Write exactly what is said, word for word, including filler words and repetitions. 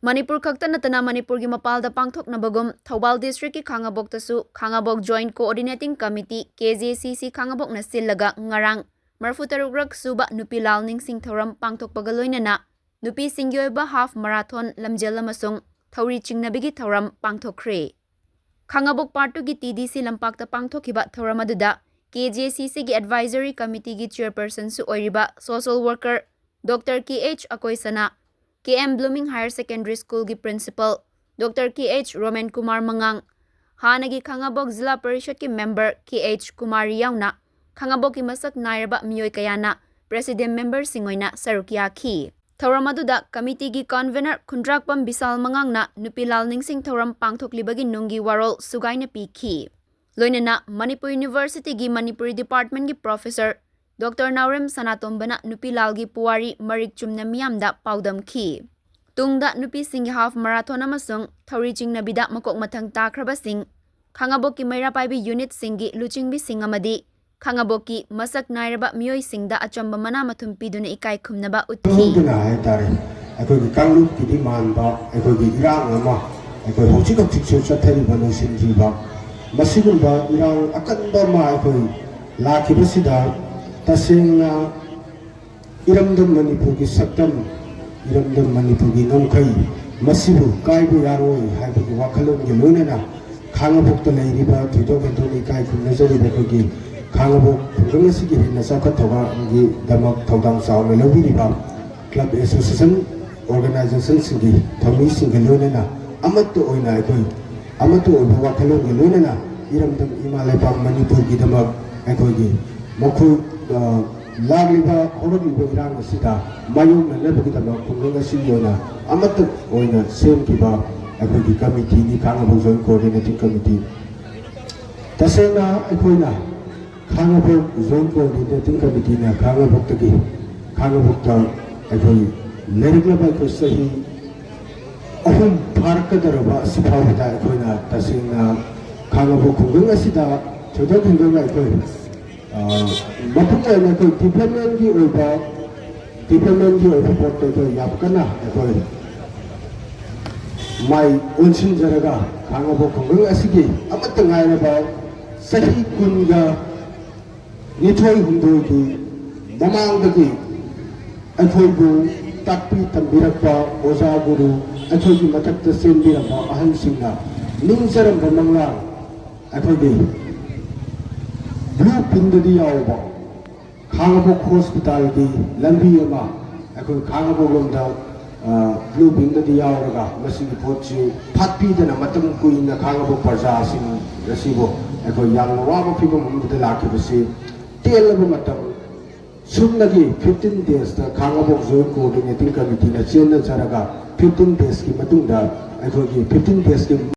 ꯃꯅꯤꯄꯨꯔ ꯈꯛꯇ ꯅꯠꯇꯅ ꯃꯅꯤꯄꯨꯔꯒꯤ ꯃꯄꯥꯟꯗ ꯄꯥꯡꯊꯣꯛꯅꯕꯒꯨꯝ ꯊꯧꯕꯥꯜ district ꯀꯤ ꯈꯥꯉꯕꯣꯛꯇꯁꯨ ꯈꯥꯉꯕꯣꯛ Joint Coordinating Committee, K J C C, ꯈꯥꯉꯕꯣꯛꯅ ꯁꯤꯜꯂꯒ ꯉꯔꯥꯡ ꯃꯔꯤꯐꯨ ꯇꯔꯨꯛ ꯔꯛ ꯁꯨꯕ ꯅꯨꯄꯤ ꯂꯥꯜ ꯅꯤꯡꯁꯤꯡ ꯊꯧꯔꯝ ꯄꯥꯡꯊꯣꯛꯄꯒ ꯂꯣꯏꯅꯅ ꯅꯨꯄꯤꯁꯤꯡꯒꯤ ꯑꯣꯏꯕ half marathon ꯂꯝꯖꯦꯜ ꯑꯃꯁꯨꯡ ꯊꯧꯔꯤ ꯆꯤꯡꯅꯕꯤꯒꯤ ꯊꯧꯔꯝ ꯄꯥꯡꯊꯣꯛꯈ꯭ꯔꯦ꯫ ꯈꯥꯉꯕꯣꯛ Part two ꯒꯤ T D C ꯂꯝꯄꯥꯛꯇ ꯄꯥꯡꯊꯣꯛꯈꯤꯕ ꯊꯧꯔꯝ ꯑꯗꯨꯗ K J C C ꯒꯤ Advisory Committee ꯒꯤ Chairperson ꯁꯨ ꯑꯣꯏꯔꯤꯕ social worker Doctor K H ꯑꯀꯣꯏꯁꯅꯥ, K M Blooming Higher Secondary School ꯒꯤ Principal Doctor K H Romen Kumar ꯃꯉꯥꯡ, ꯍꯥꯟꯅꯒꯤ ꯈꯥꯉꯕꯣꯛ ꯖꯤꯂꯥ ꯄꯔꯤꯁꯠꯀꯤ member K H ꯀꯨꯃꯥꯔꯤ ꯌꯥꯎꯅ ꯈꯥꯉꯕꯣꯛꯀꯤ ꯃꯁꯛ ꯅꯥꯏꯔꯕ ꯃꯤꯑꯣꯏ ꯀꯌꯥꯅ president member ꯁꯤꯡ ꯑꯣꯏꯅ ꯁꯔꯨꯛ ꯌꯥꯈꯤ꯫ ꯊꯧꯔꯝ ꯑꯗꯨꯗ committee ꯒꯤ convener ꯈꯨꯟꯗ꯭ꯔꯥꯛꯄꯝ ꯕꯤꯁꯥꯜ ꯃꯉꯥꯡꯅ ꯅꯨꯄꯤ ꯂꯥꯜ ꯅꯤꯡꯁꯤꯡ ꯊꯧꯔꯝ ꯄꯥꯡꯊꯣꯛꯂꯤꯕꯒꯤ ꯅꯨꯡꯒꯤ ꯋꯥꯔꯣꯜ ꯁꯨꯒꯥꯏꯅ ꯄꯤꯈꯤ꯫ ꯂꯣꯏꯅꯅ ꯃꯅꯤꯄꯨꯔ University ꯒꯤ Manipuri Department ꯀꯤ Professor Doctor ꯅꯥꯎꯔꯦꯝ ꯁꯅꯥꯇꯣꯝꯕꯅ ꯅꯨꯄꯤ ꯂꯥꯜꯒꯤ ꯄꯨꯋꯥꯔꯤ ꯃꯔꯤꯛ ꯆꯨꯝꯅ ꯃꯤꯌꯥꯝꯗ ꯄꯥꯎꯗꯝꯈꯤ꯫ ꯇꯨꯡꯗ ꯅꯨꯄꯤꯁꯤꯡꯒꯤ half marathon ꯑꯃꯁꯨꯡ ꯊꯧꯔꯤ ꯆꯤꯡꯅꯕꯤꯗ ꯃꯀꯣꯛ ꯃꯊꯪ ꯇꯥꯈ꯭ꯔꯕꯁꯤꯡ, ꯈꯥꯉꯕꯣꯛꯀꯤ ꯃꯩꯔꯥ ꯄꯥꯏꯕꯤ unit ꯁꯤꯡꯒꯤ ꯂꯨꯆꯤꯡꯕꯤꯁꯤꯡ ꯑꯃꯗꯤ ꯈꯥꯉꯕꯣꯛꯀꯤ ꯃꯁꯛ ꯅꯥꯏꯔꯕ ꯃꯤꯑꯣꯏꯁꯤꯡꯗ ꯑꯆꯝꯕ ꯃꯅꯥ ꯃꯊꯨꯝ ꯄꯤꯗꯨꯅ ꯏꯀꯥꯏ ꯈꯨꯝꯅꯕ ꯎꯠꯈꯤ꯫ ꯈꯪꯍꯧꯗꯅ ꯍꯥꯏꯇꯥꯔꯦ, ꯑꯩꯈꯣꯏꯒꯤ ꯀꯥꯡꯂꯨꯞꯀꯤꯗꯤ ꯃꯥꯟꯕ, ꯑꯩꯈꯣꯏꯒꯤ ꯏꯔꯥꯡ ꯑꯃ, ꯑꯩꯈꯣꯏ ꯍꯧꯖꯤꯛ ꯍꯧꯖꯤꯛꯁꯨ ꯆꯠꯊꯔꯤꯕ, ꯂꯣꯏꯁꯤꯟꯗ꯭ꯔꯤꯕ, ꯃꯁꯤꯒꯨꯝꯕ ꯏꯔꯥꯡ ꯑꯀꯟꯕ ꯑꯃ ꯑꯩꯈꯣꯏ ꯂꯥꯛꯈꯤꯕꯁꯤꯗ ꯇꯁꯦꯡꯅ ꯏꯔꯝꯗꯝ ꯃꯅꯤꯄꯨꯔꯒꯤ ꯁꯛꯇꯝ, ꯏꯔꯝꯗꯝ ꯃꯅꯤꯄꯨꯔꯒꯤ ꯉꯝꯈꯩ, ꯃꯁꯤꯕꯨ ꯀꯥꯏꯕ ꯌꯥꯔꯣꯏ ꯍꯥꯏꯕꯒꯤ ꯋꯥꯈꯜꯂꯣꯟꯒ ꯂꯣꯏꯅꯅ ꯈꯥꯉꯕꯣꯛꯇ ꯂꯩꯔꯤꯕ ꯊꯣꯏꯗꯣꯛ ꯍꯦꯟꯗꯣꯛꯅ ꯏꯀꯥꯏ ꯈꯨꯝꯅꯖꯔꯤꯕ ꯑꯩꯈꯣꯏꯒꯤ ꯈꯥꯉꯕꯣꯛ ꯈꯨꯡꯒꯪ ꯑꯁꯤꯒꯤ ꯍꯦꯟꯅ ꯆꯥꯎꯈꯠ ꯊꯧꯔꯥꯡꯒꯤꯗꯃꯛ ꯊꯧꯗꯥꯡ ꯆꯥꯎꯅ ꯂꯧꯕꯤꯔꯤꯕ club association organization ꯁꯤꯡꯒꯤ ꯊꯧꯃꯤꯁꯤꯡꯒ ꯂꯣꯏꯅꯅ ꯑꯃꯠꯇ ꯑꯣꯏꯅ ꯑꯩꯈꯣꯏ ꯑꯃꯠꯇ ꯑꯣꯏꯕ ꯋꯥꯈꯜꯂꯣꯟꯒ ꯂꯣꯏꯅꯅ ꯏꯔꯝꯗꯝ ꯏꯃꯥ ꯂꯩꯄꯥꯛ ꯃꯅꯤꯄꯨꯔꯒꯤꯗꯃꯛ ꯑꯩꯈꯣꯏꯒꯤ ꯃꯈꯣꯏ, ꯑ, ꯂꯥꯛꯂꯤꯕ ꯍꯧꯔꯛꯂꯤꯕ ꯏꯔꯥꯡ ꯑꯁꯤꯗ ꯃꯥꯌꯣꯛꯅꯅꯕꯒꯤꯗꯃꯛ ꯈꯨꯡꯒꯪ ꯑꯁꯤꯒꯤ ꯑꯣꯏꯅ ꯑꯃꯠꯇ ꯑꯣꯏꯅ ꯁꯦꯝꯈꯤꯕ ꯑꯩꯈꯣꯏꯒꯤ committee ꯅꯤ, ꯈꯥꯉꯕꯣꯛ Joint Coordinating Committee꯫ ꯇꯁꯦꯡꯅ ꯑꯩꯈꯣꯏꯅ ꯈꯥꯉꯕꯣꯛ Joint Coordinating Committee ꯅ ꯈꯥꯉꯕꯣꯛꯇꯒꯤ, ꯈꯥꯉꯕꯣꯛꯇ ꯑꯩꯈꯣꯏ ꯂꯩꯔꯛꯂꯕ ꯑꯩꯈꯣꯏ ꯆꯍꯤ ꯑꯍꯨꯝ ꯐꯥꯔꯛꯀꯗꯧꯔꯕ ꯑꯁꯤ ꯐꯥꯎꯕꯗ ꯑꯩꯈꯣꯏꯅ ꯇꯁꯦꯡꯅ ꯈꯥꯉꯕꯣꯛ ꯈꯨꯡꯒꯪ ꯑꯁꯤꯗ ꯊꯣꯏꯗꯣꯛ ꯍꯦꯟꯗꯣꯛꯅ ꯑꯩꯈꯣꯏ, ꯑ, ꯃꯄꯨꯡ ꯑꯣꯏꯅ ꯑꯩꯈꯣꯏ development ꯀꯤ ꯑꯣꯏꯕ, development ꯀꯤ ꯑꯣꯏꯕ ꯄꯣꯠꯇ ꯑꯩꯈꯣꯏ ꯌꯥꯝ ꯀꯟꯅ ꯑꯩꯈꯣꯏ ꯃꯥꯏ ꯑꯣꯟꯁꯤꯟꯖꯔꯒ ꯈꯥꯉꯕꯣꯛ ꯈꯨꯡꯒꯪ ꯑꯁꯤꯒꯤ ꯑꯃꯠꯇ ꯉꯥꯏꯔꯕ ꯆꯍꯤ ꯀꯨꯟꯒ ꯅꯤꯊꯣꯏ ꯍꯨꯝꯗꯣꯏꯒꯤ ꯃꯃꯥꯡꯗꯒꯤ ꯑꯩꯈꯣꯏꯕꯨ ꯇꯥꯛꯄꯤ ꯇꯝꯕꯤꯔꯛꯄ ꯑꯣꯖꯥ ꯒꯨꯔꯨ, ꯑꯩꯈꯣꯏꯒꯤ ꯃꯊꯛꯇ ꯆꯦꯟꯕꯤꯔꯝꯕ ꯑꯍꯜꯁꯤꯡꯅ ꯅꯤꯡꯖꯔꯝꯕ ꯃꯪꯂꯥꯟ, ꯑꯩꯈꯣꯏꯒꯤ ꯕ꯭ꯂꯨ ꯄ꯭ꯔꯤꯟꯗꯗꯤ ꯌꯥꯎꯕ ꯈꯥꯉꯕꯣꯛ ꯍꯣꯁꯄꯤꯇꯥꯜꯒꯤ ꯂꯝꯕꯤ ꯑꯃ ꯑꯩꯈꯣꯏ ꯈꯥꯉꯕꯣꯛ ꯂꯣꯝꯗ, ꯑ, ꯕ꯭ꯂꯨ ꯄ꯭ꯔꯤꯟꯗꯗꯤ ꯌꯥꯎꯔꯒ ꯃꯁꯤꯒꯤ ꯄꯣꯠꯁꯤ ꯐꯥꯠꯄꯤꯗꯅ ꯃꯇꯝ ꯀꯨꯏꯅ ꯈꯥꯉꯕꯣꯛ ꯄ꯭ꯔꯖꯥꯁꯤꯡ ꯑꯁꯤꯕꯨ ꯑꯩꯈꯣꯏ ꯌꯥꯝꯅ ꯋꯥꯕ ꯐꯤꯕꯝ ꯑꯃꯗ ꯂꯥꯛꯈꯤꯕꯁꯤ ꯇꯦꯜꯂꯕ ꯃꯇꯝ ꯁꯨꯞꯅꯒꯤ ꯐꯤꯐꯇꯤꯟ ꯗꯦꯖꯇ ꯈꯥꯉꯕꯣꯛ ꯖꯣꯏꯟ ꯀꯣꯑꯣꯔꯗꯤꯅꯦꯇꯤꯡ ꯀꯃꯤꯇꯤꯅ ꯆꯦꯟꯅꯖꯔꯒ ꯐꯤꯐꯇꯤꯟ ꯗꯦꯖꯀꯤ ꯃꯇꯨꯡꯗ ꯑꯩꯈꯣꯏꯒꯤ ꯐꯤꯐꯇꯤꯟ ꯗꯦꯖꯀꯤ